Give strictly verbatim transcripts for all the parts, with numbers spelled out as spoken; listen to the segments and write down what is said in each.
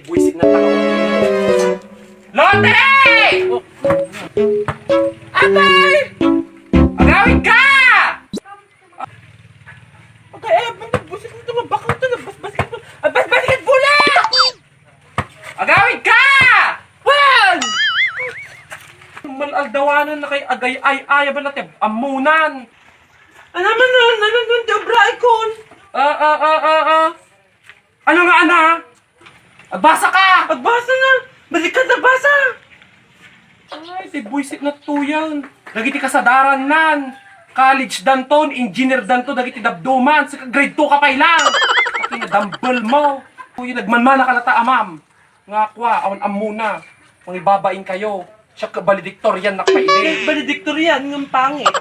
Buwisit na tao. Lote! Atay! Agawid ka! Agay, ay, buwisit na tao. Bakit ito? Basbas ka po. Basbas ka po na! Agawid ka! Wan! Mal-aldawanan na kay agay ay ay ba natin? Amunan! Ano man nun? Ano nun? Di obra ikon! Ah, ah, ah, ah, ah! Ano nga, ana? Agbasa ka! Agbasa na! Balikan na basa! Ay, di buwisit na tuyan. Dagiti kasadaran nan. College danton, engineer danto, dagiti dabduman. Sika grade two ka pay lang. Pati na dumbbell mo. Uy, nagmanmana ka na ta, amam. Nga kwa, awan ammuna. Mangibabain kayo. Siya ka valedictorian na kaili. Valedictorian, ng pangit.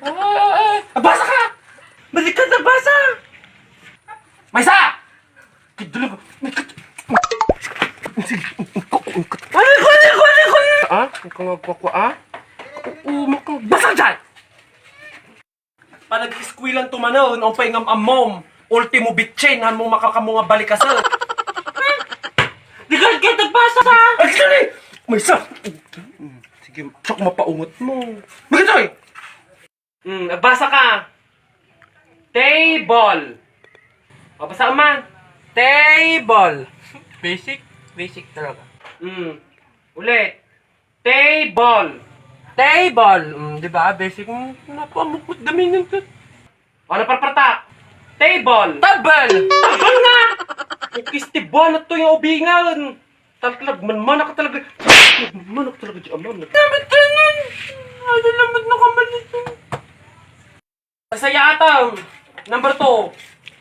Ah, ah, ah. Basa ka! Balikan na basa! Maysa! Kidulo ko. May kat-, Sige, ungkot, ungkot. Ano ko, ano ko, ano ko? Ah? Ikaw nga kwa, kwa, ah? Oo, makang-, basa dyan! Panag-eskwela tumanon, umpay ngam ammom. Ultimo bitchen, han mo makakamo nga balikasa. Di ka, di ka nagbasa, ha? Ay, dali! Maysa! Sige, siya mapaungot mo. Magatoy! Hmm, agbasa ka. Table. Mabasa man. Table. Basic, basic talaga. Hmm. Ulit. Table. Table. Hmm, di ba? Basic. Hmm, napamukot damin yun. Ano, parpartak? Table. Table. Table nga! Ukis ti buwan at to yung ubingan. Talaga, manmana ka talaga. Manmana ka talaga di amam. Dapat tanan. Ano naman nakamalito? Sayaatan. Number two.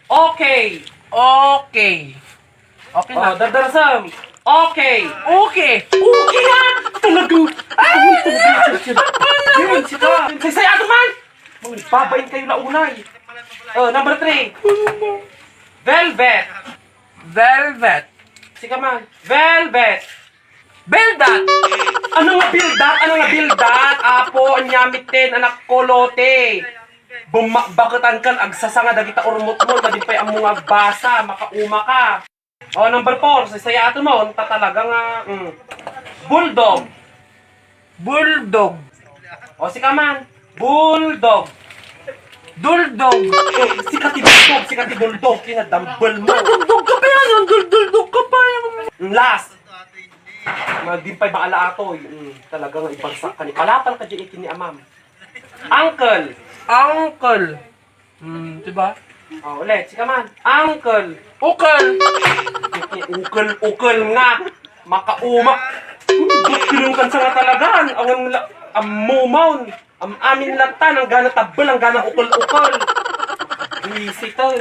Okay. Okay. Okay na. Oh, dadarasam. Okay. Okay. Okay na. Talagang. Ay! Talagang. Yun, sika. Sayaatan man. Babain kayo na unay. Oh, number three. Velvet. Velvet. Sika man. Velvet. Beldat! Ano nga bildat? Ano nga bildat? Apo, anya miten, anak ko, Lote. Bumakbaketan kan agsasanga dagita urmot mo, madi pay ammo nga agbasa, makauma ka. Oh, number four, saysayaaton mo, unta talaga nga, mm. Bulldog. Bulldog. O, sika man. Bulldog. Duldog. Eh, sika ti duldog, sika ti duldog, kinadambel mo. Duldog ka pa yan, duldog ka pa yan. Last. Magdimpay ba ala atoy? Mm, talaga nga ibarsak ka ni. Palapal ka di iti ni amam. Uncle. Uncle. Hmm, di ba? Oh, ulit, sika man. Uncle. Ukol. Ukol, ukol nga. Makauma. Ba't kinungkan sa nga talaga? Ang, ang, ang mumaon. Am-amin latta, ang gana tabbel, ang gana ukol-ukol. Buwisit, oy.